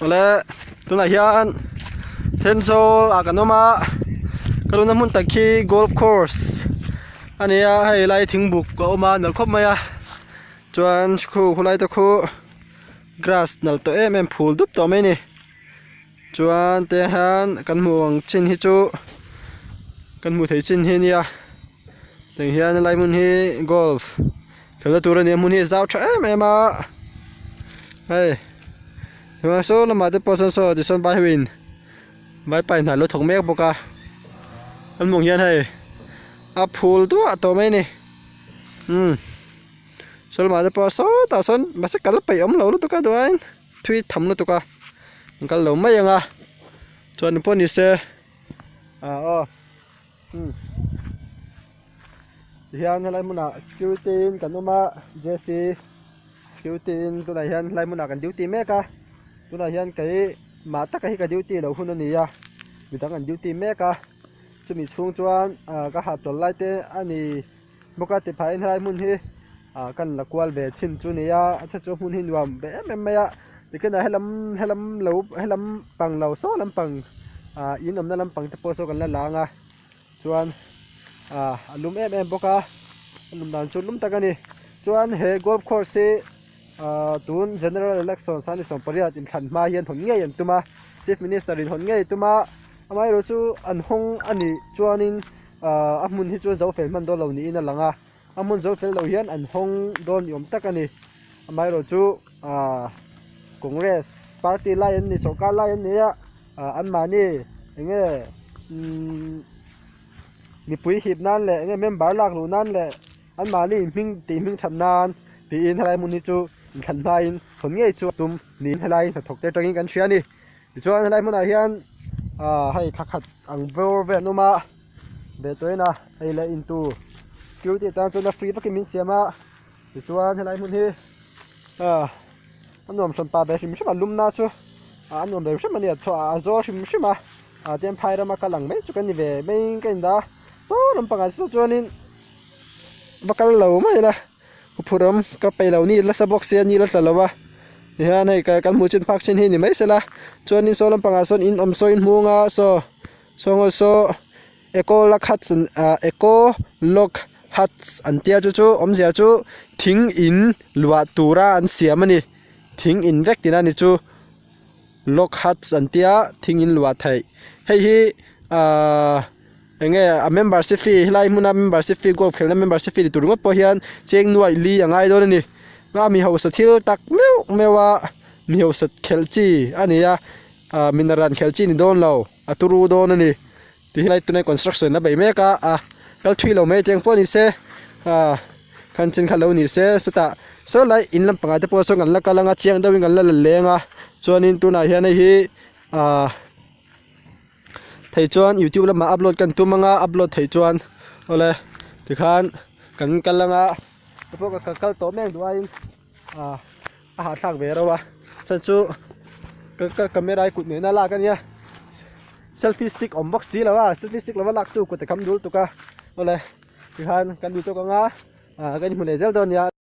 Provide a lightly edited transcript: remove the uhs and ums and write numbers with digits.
Awle tunah hian Thenzawl ah kan awm a ka luna hmun tak hi golf course a ni a hei lai thingbuk a awm a nalh khawp mai a chuan khu khulai te khu grass nalh tawh em em phul dup tawh mai a ni. Chuan te hian kan hmuh ang chin hi chu kan hmuh theih chin hi ania tiang hian helai hmun hi golf khelna tur ania hmun hi a zau tha em em a hei chuan saw lamah te pawh sawn saw tisawn vai ho in vaipa in hna an lo thawk mek bawk a kan hmuh ang hian hei a phul duah tawh mai a ni umm saw lamah te pawh sawtah sawn mahse kal peih awm lo lutuk a duh aiin. Thui tham lutuk a an kal lo mai ang a chuan pawh ni se ah aw umm tihian helai hmunah security in kan awm a J C security in tunah hian helai hmunah kan duty mek a tunah hian kei mah taka hi ka duty loh hun a ni a midang an duty mek a chumi chhung chuan ah ka hahchawlh lai te a ni. Bawk a ti phah in helai hmun hi ah kan la kual ve chhin chu nia a chhe chu hmun hi nuam ve em em mai a tikhian ah helam helam lo helam pang lo saw lampang ah in awmna lampang te pawh saw kan la lang a chuan ah a lum em em bawk a a lum dan chu lum tak a ni chuan he golf course hi ah tun general election sangni sawmpariat inthlan hma hian hawn ngei an tum a chief minister in hawn ngei a tum a amaherawhchu chu an hawng a nih chuanin. Ahh a hmun hi chuan zo fel hman dawn lo niin a lang a a hmun zo fel lo hian an hawng dawn ni awm tak a ni amaherawh chu ahh congress party lai an ni sawrkar lai an ni a ah anmahni eng nge umm mipui hip nan leh eng nge member lak luh nan leh anmahni hming tih hming that nan tiin helai hmun hi chu inthlan hmain hawn ngei chu a tum niin helai hnathawk te atangin kan hria a ni. Tichuan helai hmunah hian ah hei thla khat ang bawr vel an awm a ve tawhin a ei leh in tur security tan chuan a free vakin min siam a tichuan helai hmun hi ah a nuam hran pa ve hrim hrim a lumna chu ah a nuam ve hrim a ni a a zawl hrim hrim a ah tian phai rama kal ang mai chu kan ni ve mai in ka indah a saw lampangah te chuanin va kal lo mai ila. Huphurh awm ka peih lo ni nasa bawk sia ni la tla lo a tihian hei kan hmuh chin phak chin hi ni mai sela chuanin saw lampangah sawn in awm saw in hmung a saw saw ngaw saw eco log huts ah eco log huts an tia chu chu awmzia chu thing in luah tura an siam a ni thing in vek tihna a ni chu log huts an tia thing in luah theih hei hi ahh. Eng nge a membership fee helai hmuna membership fee golf khelhna membership fee ni tur ringawt pawh hian cheng nuaih li a ngai dawn a ni a mi hausa thil tak meuh meuh a mi hausa khelh chi a ni a ah mi naran khelh chi ni dawn lo a turu dawn a ni ti helai tunah construction a bei mek a a kal thui lo mai teng pawh ni se ah khan chin kha lo ni se chutah saw lai in lampangah te pawh sawn kan la kal anga chiang deuhin kan la la leng a chuanin tunah hian hei hi ah. Thei chuan youtube lamah upload kan tum anga upload theih chuan awle tikhan kan kal anga tupawh ka kal tawh mek duh aiin ah a hahthlak ve reuh a chhan chu ka ka camera hi kut nena lak ania selfie stick awm bawk si lo a selfie stick lova lak chu kut a kham dul tuk a awle tikhan kan duh tawk anga ah kan inhmu leh zel dawn nia.